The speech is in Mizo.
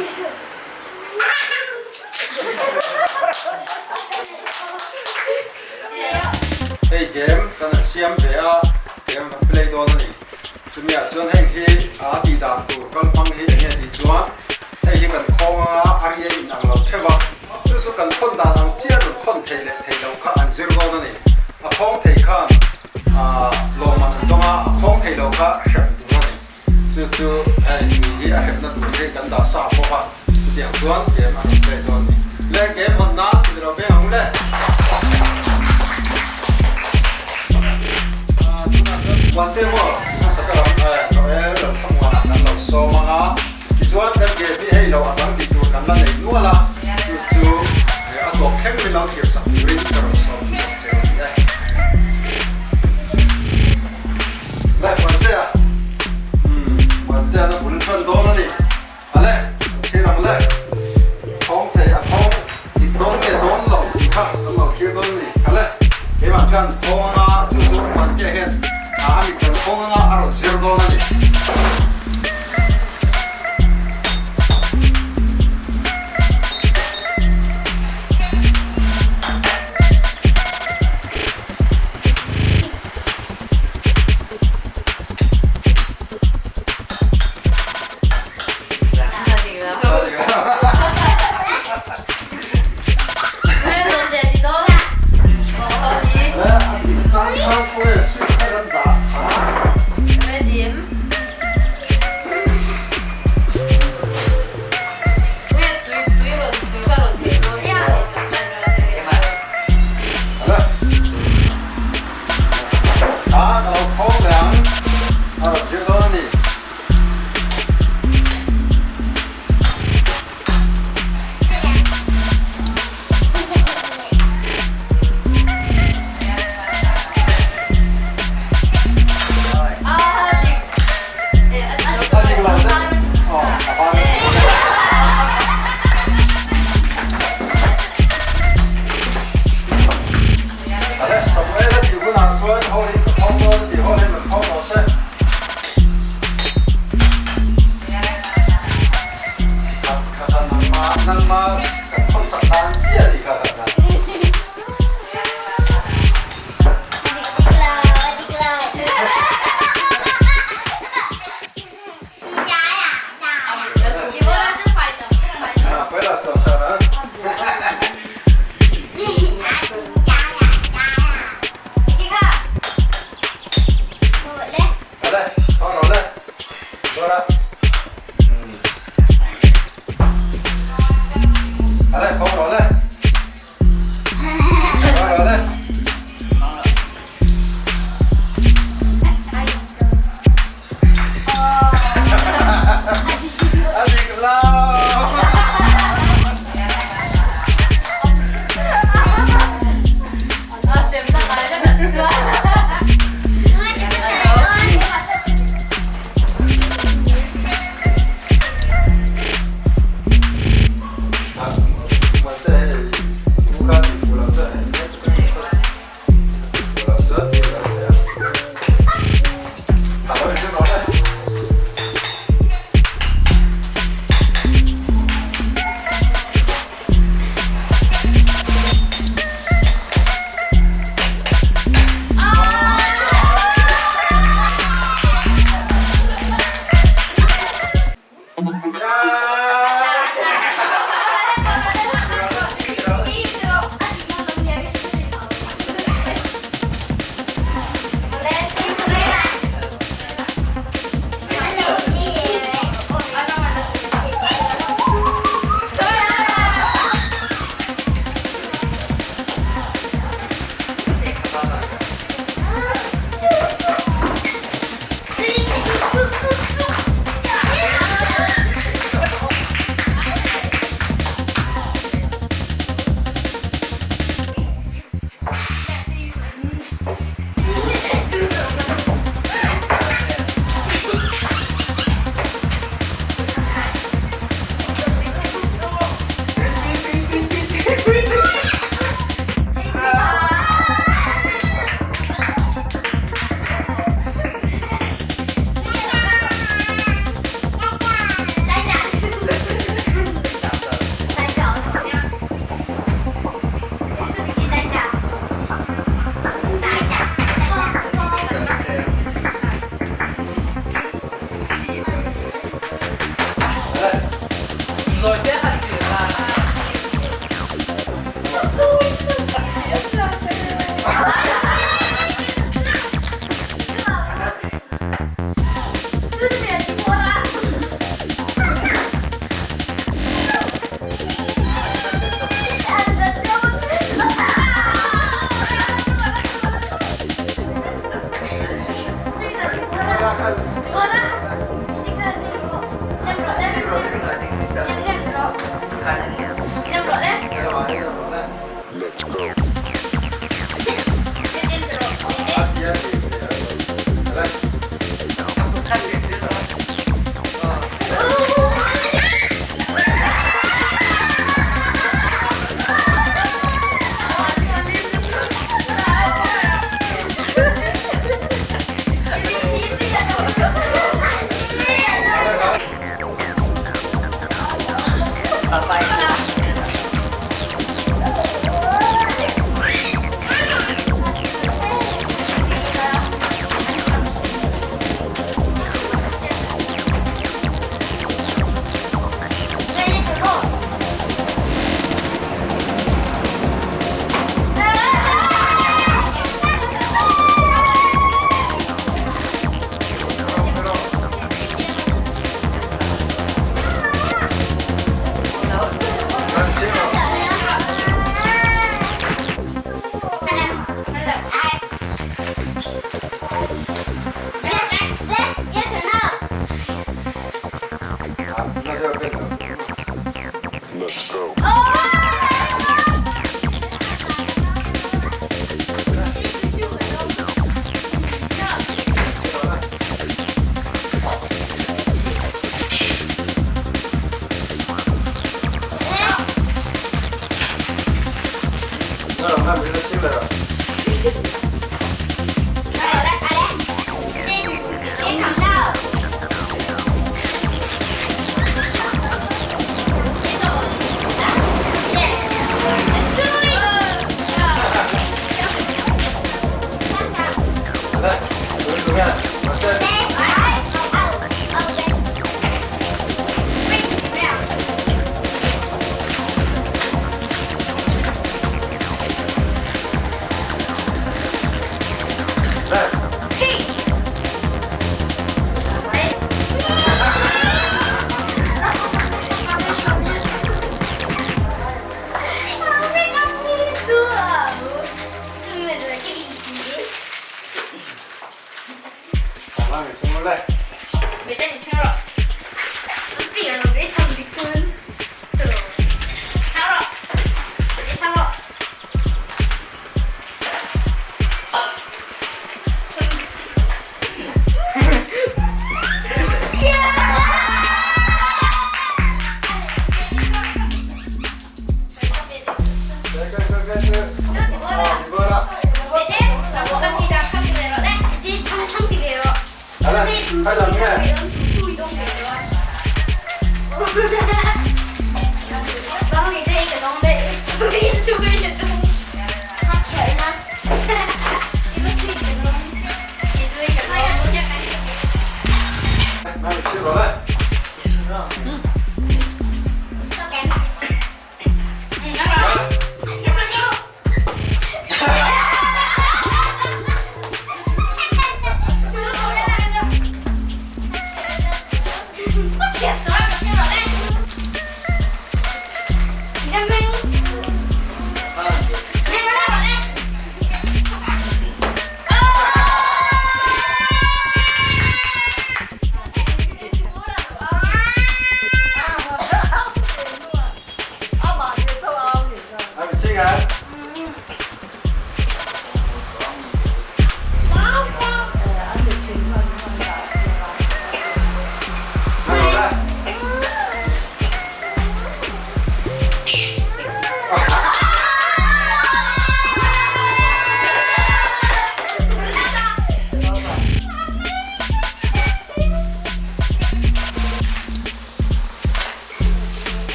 Hei game kan han siam ve a, game kan play dawn a ni. Chumi ah chuan heng hi a tih dan tur kal hmang hi enge tih chuan hei hi kan khawng anga a ria in ang lo theuh a, chu chu kan khawn dan ang chiah rawn khawn thei leh thei loh kha an zir dawn a ni. A khawng thei khan lawmman an dawng a, a khawng thei loh kha hrem tur a ni. Chu chu hei tui hi a hremna tur hi kan dah sa bawk a, chutiang chuan game a rawn play dawn a ni. Le game hawn nan ti lo veng ang le. Tunah chuan Muante maw hmasa ka lam Noel lo thlamuanah kan lo sawm ang a, tichuan kan game hi hei lo a dang tih tur kan la nei nual a, chu chu a tawp thleng min lo thlir sak turin ka rawn sawm bawk che a ni e. Le Muantea, umm Muantea na bul tan dawn a ni. A le, kan thlir ang le. Thawng thei a thawng dik dawn nge dawn lo tih kha kan lo thlir dawn a ni. A le, keimah khan thawng anga chu chu Muantea hian a mit kan thawng anga a rawn zir dawn a ni. A ka lo khawng leh ang, a rawn zir dawn a ni. A dik lo deuh, aw a ban. Ale, Samuel a tih hunah chuan hawlin ka phawng dawn a tih hawlin rawn phawng rawh se. Khat khat a nangma nangma kan khawn sak dan chiah a nih kha khat kha. A dik lo.